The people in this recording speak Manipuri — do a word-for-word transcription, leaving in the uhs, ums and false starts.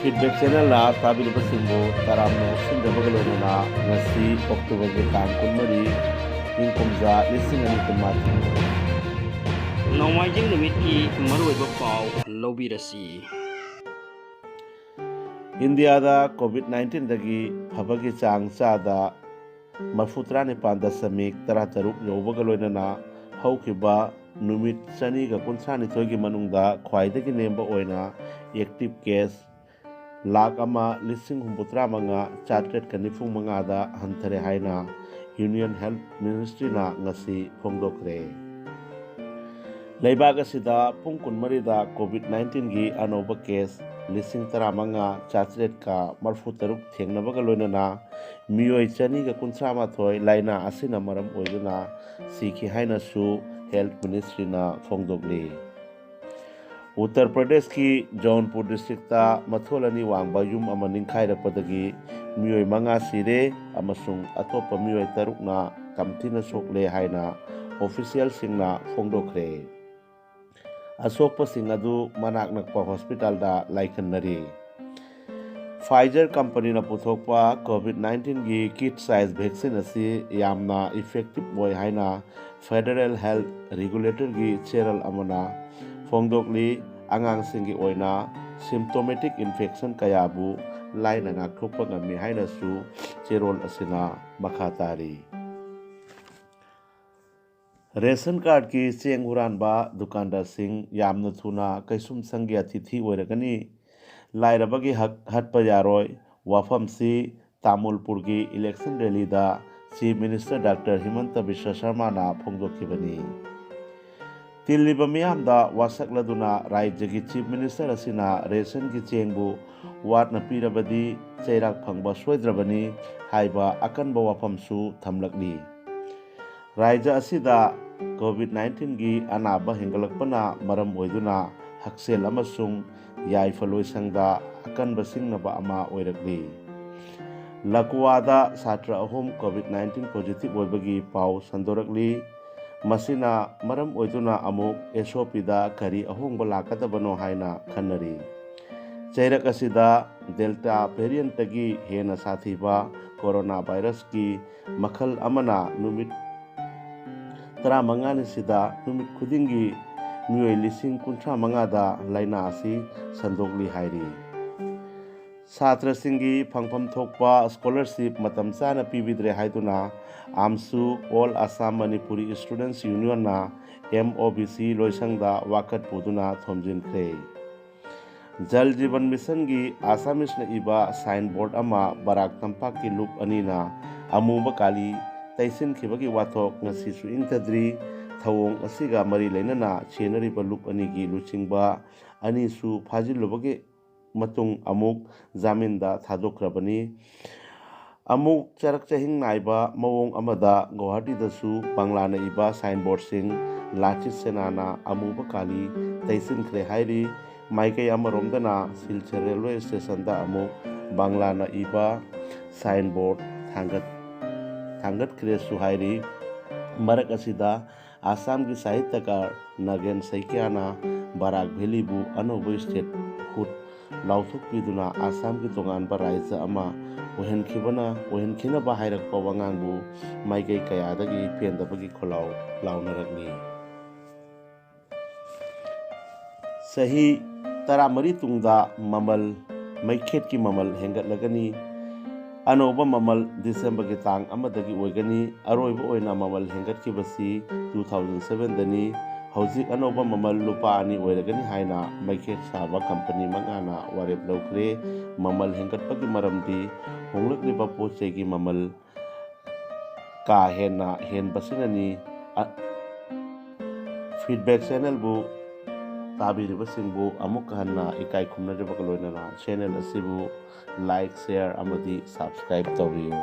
Feedback Channelꯅ ꯇꯥꯕꯤꯔꯤꯕꯁꯤꯡꯕꯨ ꯇꯔꯥꯝꯅ ꯑꯣꯛꯁꯤꯟꯖꯕꯒ ꯂꯣꯏꯅꯅ ꯉꯁꯤ ꯑꯣꯛꯇꯣꯕꯔꯒꯤ ꯇꯥꯡ ꯀꯨꯟꯃꯔꯤ, ꯏꯪ ꯀꯨꯝꯖꯥ ꯂꯤꯁꯤꯡ ꯑꯅꯤ ꯀꯨꯟꯃꯥꯊꯣꯏ꯫ ꯅꯣꯡꯃꯥꯏꯖꯤꯡ ꯅꯨꯃꯤꯠꯀꯤ ꯃꯔꯨꯑꯣꯏꯕ ꯄꯥꯎ ꯂꯧꯕꯤꯔꯁꯤ꯫ ꯏꯟꯗꯤꯌꯥꯗ ꯀꯣꯚꯤꯗ ꯅꯥꯏꯟꯇꯤꯟꯗꯒꯤ ꯐꯕꯒꯤ ꯆꯥꯡ ꯆꯥꯗ ꯃꯔꯐꯨ ꯇꯔꯥꯅꯤꯄꯥꯟ ꯗꯁꯃꯤꯛ ꯇꯔꯥꯇꯔꯨꯛ ꯌꯧꯕꯒ ꯂꯣꯏꯅꯅ ꯍꯧꯈꯤꯕ ꯅꯨꯃꯤꯠ ꯆꯅꯤꯒ ꯀꯨꯟꯊ꯭ꯔꯥꯅꯤꯊꯣꯏꯒꯤ ꯃꯅꯨꯡꯗ ꯈ꯭ꯋꯥꯏꯗꯒꯤ ꯅꯦꯝꯕ ꯑꯣꯏꯅ active case ꯂꯥꯈ ꯑꯃ ꯂꯤꯁꯤꯡ ꯍꯨꯝꯐꯨꯇꯔꯥ ꯃꯉꯥ ꯆꯥꯇ꯭ꯔꯦꯠꯀ ꯅꯤꯐꯨ ꯃꯉꯥꯗ ꯍꯟꯊꯔꯦ ꯍꯥꯏꯅ Union Health Ministryꯅ ꯉꯁꯤ ꯐꯣꯡꯗꯣꯛꯈ꯭ꯔꯦ꯫ ꯂꯩꯕꯥꯛ ꯑꯁꯤꯗ ꯄꯨꯡ ꯀꯨꯟꯃꯔꯤꯗ ꯀꯣꯚꯤꯗ ꯅꯥꯏꯟꯇꯤꯟꯒꯤ ꯑꯅꯧꯕ ꯀꯦꯁ ꯂꯤꯁꯤꯡ ꯇꯔꯥꯃꯉꯥ ꯆꯥꯇ꯭ꯔꯦꯠꯀ ꯃꯔꯐꯨ ꯇꯔꯨꯛ ꯊꯦꯡꯅꯕꯒ ꯂꯣꯏꯅꯅ ꯃꯤꯑꯣꯏ ꯆꯅꯤꯒ ꯀꯨꯟꯊ꯭ꯔꯥ ꯃꯥꯊꯣꯏ ꯂꯥꯏꯅꯥ ꯑꯁꯤꯅ ꯃꯔꯝ ꯑꯣꯏꯗꯨꯅ ꯁꯤꯈꯤ ꯍꯥꯏꯅꯁꯨ Health Ministryꯅ ꯐꯣꯡꯗꯣꯛꯂꯤ꯫ ꯎꯠꯇꯔ ꯄ꯭ꯔꯗꯦꯁꯀꯤ ꯖꯧꯟꯄꯨꯔ ꯗꯤꯁꯇ꯭ꯔꯤꯛꯇ ꯃꯊꯣꯜ ꯑꯅꯤ ꯋꯥꯡꯕ ꯌꯨꯝ ꯑꯃ ꯅꯤꯡꯈꯥꯏꯔꯛꯄꯗꯒꯤ ꯃꯤꯑꯣꯏ ꯃꯉꯥ ꯁꯤꯔꯦ ꯑꯃꯁꯨꯡ ꯑꯇꯣꯞꯄ ꯃꯤꯑꯣꯏ ꯇꯔꯨꯛꯅ ꯇꯝꯊꯤꯅ ꯁꯣꯛꯂꯦ ꯍꯥꯏꯅ ꯑꯣꯐꯤꯁꯤꯌꯦꯜꯁꯤꯡꯅ ꯐꯣꯡꯗꯣꯛꯈ꯭ꯔꯦ꯫ ꯑꯁꯣꯛꯄꯁꯤꯡ ꯑꯗꯨ ꯃꯅꯥꯛ ꯅꯛꯄ ꯍꯣꯁꯄꯤꯇꯥꯜꯗ ꯂꯥꯏꯀꯠꯅꯔꯤ꯫ Pfizer ꯀꯝꯄꯅꯤꯅ ꯄꯨꯊꯣꯛꯄ ꯀꯣꯚꯤꯗ ꯅꯥꯏꯟꯇꯤꯟꯒꯤ ꯀꯤꯠ ꯁꯥꯏꯖ ꯚꯦꯛꯁꯤꯟ ꯑꯁꯤ ꯌꯥꯝꯅ ꯏꯐꯦꯛꯇꯤꯚ ꯑꯣꯏ ꯍꯥꯏꯅ Federal Health Regulatorꯒꯤ ꯆꯦꯔꯣꯜ ꯑꯃꯅ ꯐꯣꯡꯗꯣꯛꯂꯤ꯫ ꯑꯉꯥꯡꯁꯤꯡꯒꯤ ꯑꯣꯏꯅ ꯁꯤꯝꯇꯣꯃꯦꯇꯤꯛ ꯏꯟꯐꯦꯛꯁꯟ ꯀꯌꯥꯕꯨ ꯂꯥꯏꯅ ꯉꯥꯛꯊꯣꯛꯄ ꯉꯝꯃꯤ ꯍꯥꯏꯅꯁꯨ ꯆꯦꯔꯣꯜ ꯑꯁꯤꯅ ꯃꯈꯥ ꯇꯥꯔꯤ꯫ ꯔꯦꯁꯟ ꯀꯥꯔꯗꯀꯤ ꯆꯦꯡ ꯍꯨꯔꯥꯟꯕ ꯗꯨꯀꯥꯟꯗꯥꯔꯁꯤꯡ ꯌꯥꯝꯅ ꯊꯨꯅ ꯀꯩꯁꯨꯝꯁꯪꯒꯤ ꯑꯇꯤꯊꯤ ꯑꯣꯏꯔꯒꯅꯤ꯫ ꯂꯥꯏꯔꯕꯒꯤ ꯍꯛ ꯍꯠꯄ ꯌꯥꯔꯣꯏ ꯋꯥꯐꯝꯁꯤ ꯇꯥꯃꯨꯜꯄꯨꯔꯒꯤ election ꯔꯦꯂꯤꯗ chief minister doctor ꯍꯤꯃꯟꯇ Visva ꯁꯔꯃꯥꯅ ꯐꯣꯡꯗꯣꯛꯈꯤꯕꯅꯤ꯫ ꯇꯤꯜꯂꯤꯕ ꯃꯤꯌꯥꯝꯗ ꯋꯥꯁꯛꯂꯗꯨꯅ ꯔꯥꯖ꯭ꯌꯒꯤ ꯆꯤꯐ ꯃꯤꯅꯤꯁꯇꯔ ꯑꯁꯤꯅ ꯔꯦꯁꯟꯒꯤ ꯆꯦꯡꯕꯨ ꯋꯥꯠꯅ ꯄꯤꯔꯕꯗꯤ ꯆꯩꯔꯥꯛ ꯐꯪꯕ ꯁꯣꯏꯗ꯭ꯔꯕꯅꯤ ꯍꯥꯏꯕ ꯑꯀꯟꯕ ꯋꯥꯐꯝꯁꯨ ꯊꯝꯂꯛꯂꯤ꯫ ꯔꯥꯖ꯭ꯌ ꯑꯁꯤꯗ ꯀꯣꯚꯤꯗ ꯅꯥꯏꯟꯇꯤꯟꯒꯤ ꯑꯅꯥꯕ ꯍꯦꯟꯒꯠꯂꯛꯄꯅ ꯃꯔꯝ ꯑꯣꯏꯗꯨꯅ ꯍꯛꯁꯦꯜ ꯑꯃꯁꯨꯡ ꯌꯥꯏꯐ ꯂꯣꯏꯁꯪꯗ ꯑꯀꯟꯕ ꯁꯤꯡꯅꯕ ꯑꯃ ꯑꯣꯏꯔꯛꯂꯤ꯫ ꯂꯀꯨꯋꯥꯗ ꯁꯥꯇ꯭ꯔ ꯑꯍꯨꯝ ꯀꯣꯚꯤꯗ ꯅꯥꯏꯟꯇꯤꯟ ꯄꯣꯖꯤꯇꯤꯚ ꯑꯣꯏꯕꯒꯤ ꯄꯥꯎ ꯁꯟꯗꯣꯔꯛꯂꯤ꯫ ꯃꯁꯤꯅ ꯃꯔꯝ ꯑꯣꯏꯗꯨꯅ ꯑꯃꯨꯛ ꯑꯦꯁ ꯑꯣ ꯄꯤꯗ ꯀꯔꯤ ꯑꯍꯣꯡꯕ ꯂꯥꯛꯀꯗꯕꯅꯣ ꯍꯥꯏꯅ ꯈꯟꯅꯔꯤ꯫ ꯆꯩꯔꯛ ꯑꯁꯤꯗ ꯗꯦꯜꯇꯥ ꯚꯦꯔꯤꯌꯟꯇꯒꯤ ꯍꯦꯟꯅ ꯁꯥꯊꯤꯕ ꯀꯣꯔꯣꯅꯥ ꯚꯥꯏꯔꯁꯀꯤ ꯃꯈꯜ ꯑꯃꯅ ꯅꯨꯃꯤꯠ ꯇꯔꯥꯃꯉꯥꯅꯤꯁꯤꯗ ꯅꯨꯃꯤꯠ ꯈꯨꯗꯤꯡꯒꯤ ꯃꯤꯑꯣꯏ ꯂꯤꯁꯤꯡ ꯀꯨꯟꯊ꯭ꯔꯥ ꯃꯉꯥꯗ ꯂꯥꯏꯅꯥ ꯑꯁꯤ ꯁꯟꯗꯣꯛꯂꯤ ꯍꯥꯏꯔꯤ꯫ ꯁꯥꯇ꯭ꯔꯁꯤꯡꯒꯤ ꯐꯪꯐꯝ ꯊꯣꯛꯄ ꯁ꯭ꯀꯣꯂꯔꯁꯤꯞ ꯃꯇꯝ ꯆꯥꯅ ꯄꯤꯕꯤꯗ꯭ꯔꯦ ꯍꯥꯏꯗꯨꯅ ꯑꯥꯝꯁꯨ, all Assam Manipuri ꯁ꯭ꯇꯨꯗꯦꯟꯠꯁ ꯌꯨꯅꯤꯌꯟꯅ M O B C ꯂꯣꯏꯁꯪꯗ ꯋꯥꯀꯠ ꯄꯨꯗꯨꯅ ꯊꯣꯝꯖꯤꯟꯈ꯭ꯔꯦ꯫ ꯖꯜ ꯖꯤꯕꯟ ꯃꯤꯁꯟꯒꯤ ꯑꯁꯥꯃꯤꯁꯅ ꯏꯕ ꯁꯥꯏꯟ ꯕꯣꯔꯗ ꯑꯃ ꯕꯔꯥꯛ ꯇꯝꯄꯥꯛꯀꯤ ꯂꯨꯞ ꯑꯅꯤꯅ ꯑꯃꯨꯕ ꯀꯥꯂꯤ ꯇꯩꯁꯤꯟꯈꯤꯕꯒꯤ ꯋꯥꯊꯣꯛ ꯉꯁꯤꯁꯨ ꯏꯪꯊꯗ꯭ꯔꯤ꯫ ꯊꯧꯑꯣꯡ ꯑꯁꯤꯒ ꯃꯔꯤ ꯂꯩꯅꯅ ꯆꯦꯟꯅꯔꯤꯕ ꯂꯨꯞ ꯑꯅꯤꯒꯤ ꯂꯨꯆꯤꯡꯕ ꯑꯅꯤꯁꯨ ꯐꯥꯖꯤꯜꯂꯨꯕꯒꯤ ꯃꯇꯨꯡ ꯑꯃꯨꯛ ꯖꯥꯃꯤꯟꯗ ꯊꯥꯗꯣꯛꯈ꯭ꯔꯕꯅꯤ꯫ ꯑꯃꯨꯛ ꯆꯔꯛ ꯆꯍꯤꯡ ꯅꯥꯏꯕ ꯃꯑꯣꯡ ꯑꯃꯗ ꯒꯧꯍꯥꯇꯤꯗꯁꯨ ꯕꯪꯂꯥꯅ ꯏꯕ ꯁꯥꯏꯟ ꯕꯣꯔꯗꯁꯤꯡ ꯂꯥꯆꯤꯠ ꯁꯦꯅꯥꯅ ꯑꯃꯨꯕ ꯀꯥꯂꯤ ꯇꯩꯁꯤꯟꯈ꯭ꯔꯦ ꯍꯥꯏꯔꯤ꯫ ꯃꯥꯏꯀꯩ ꯑꯃꯔꯣꯝꯗꯅ ꯁꯤꯜꯆꯔ ꯔꯦꯜꯋꯦ ꯁ꯭ꯇꯦꯁꯟꯗ ꯑꯃꯨꯛ ꯕꯪꯂꯥꯅ ꯏꯕ ꯁꯥꯏꯟ ꯕꯣꯔꯗ ꯊꯥꯡꯒꯠ-, ꯊꯥꯡꯒꯠꯈ꯭ꯔꯦꯁꯨ ꯍꯥꯏꯔꯤ꯫ ꯃꯔꯛ ꯑꯁꯤꯗ ꯑꯁꯥꯝꯒꯤ ꯁꯥꯍꯤꯇ꯭ꯌꯀꯥꯔ ꯅꯥꯒꯦꯟ ꯁꯩꯀ꯭ꯌꯥꯅ ꯕꯔꯥꯛ ꯚꯦꯂꯤꯕꯨ ꯑꯅꯧꯕ ꯁ꯭ꯇꯦꯠꯍꯨꯗ ꯂꯥꯎꯊꯣꯛꯄꯤꯗꯨꯅ ꯑꯁꯥꯝꯒꯤ ꯇꯣꯉꯥꯟꯕ ꯔꯥꯏꯖ꯭ꯌ ꯑꯃ ꯑꯣꯏꯍꯟꯈꯤꯕꯅ, ꯑꯣꯏꯍꯟꯈꯤꯅꯕ ꯍꯥꯏꯔꯛꯄ ꯋꯥꯉꯥꯡꯕꯨ ꯃꯥꯏꯀꯩ ꯀꯌꯥꯗꯒꯤ ꯄꯦꯟꯗꯕꯒꯤ ꯈꯣꯜꯂꯥꯎ ꯂꯥꯎꯅꯔꯛꯂꯤ꯫ ꯆꯍꯤ ꯇꯔꯥꯃꯔꯤ ꯇꯨꯡꯗ ꯃꯃꯜ, ꯃꯩꯈꯦꯠꯀꯤ ꯃꯃꯜ ꯍꯦꯟꯒꯠꯂꯒꯅꯤ꯫ ꯑꯅꯧꯕ ꯃꯃꯜ ꯗꯤꯁꯦꯝꯕꯔꯒꯤ ꯇꯥꯡ ꯑꯃꯗꯒꯤ ꯑꯣꯏꯒꯅꯤ꯫ ꯑꯔꯣꯏꯕ ꯑꯣꯏꯅ ꯃꯃꯜ ꯍꯦꯟꯒꯠꯈꯤꯕꯁꯤ ꯇꯨ ꯊꯥꯎꯖꯟ ꯁꯚꯦꯟꯗꯅꯤ꯫ ꯍꯧꯖꯤꯛ ꯑꯅꯧꯕ ꯃꯃꯜ ꯂꯨꯄꯥ ꯑꯅꯤ ꯑꯣꯏꯔꯒꯅꯤ ꯍꯥꯏꯅ ꯃꯩꯈꯦꯠ ꯁꯥꯕ ꯀꯝꯄꯅꯤ ꯃꯉꯥꯅ ꯋꯥꯔꯦꯞ ꯂꯧꯈ꯭ꯔꯦ꯫ ꯃꯃꯜ ꯍꯦꯟꯒꯠꯄꯒꯤ ꯃꯔꯝꯗꯤ ꯍꯣꯡꯂꯛꯂꯤꯕ ꯄꯣꯠ ꯆꯩꯒꯤ ꯃꯃꯜ ꯀꯥ ꯍꯦꯟꯅ ꯍꯦꯟꯕꯁꯤꯅꯅꯤ꯫ ꯑ-, ꯐꯤꯗꯕꯦꯛ ꯆꯦꯅꯦꯜꯕꯨ ꯇꯥꯕꯤꯔꯤꯕꯁꯤꯡꯕꯨ ꯑꯃꯨꯛ ꯍꯟꯅ ꯏꯀꯥꯏ ꯈꯨꯝꯅꯔꯤꯕꯒ ꯂꯣꯏꯅꯅ ꯆꯦꯅꯦꯜ ꯑꯁꯤꯕꯨ ꯂꯥꯏꯛ, ꯁꯤꯌꯔ ꯑꯃꯗꯤ ꯁꯕꯁꯀ꯭ꯔꯥꯏꯕ ꯇꯧꯕꯤꯌꯨ꯫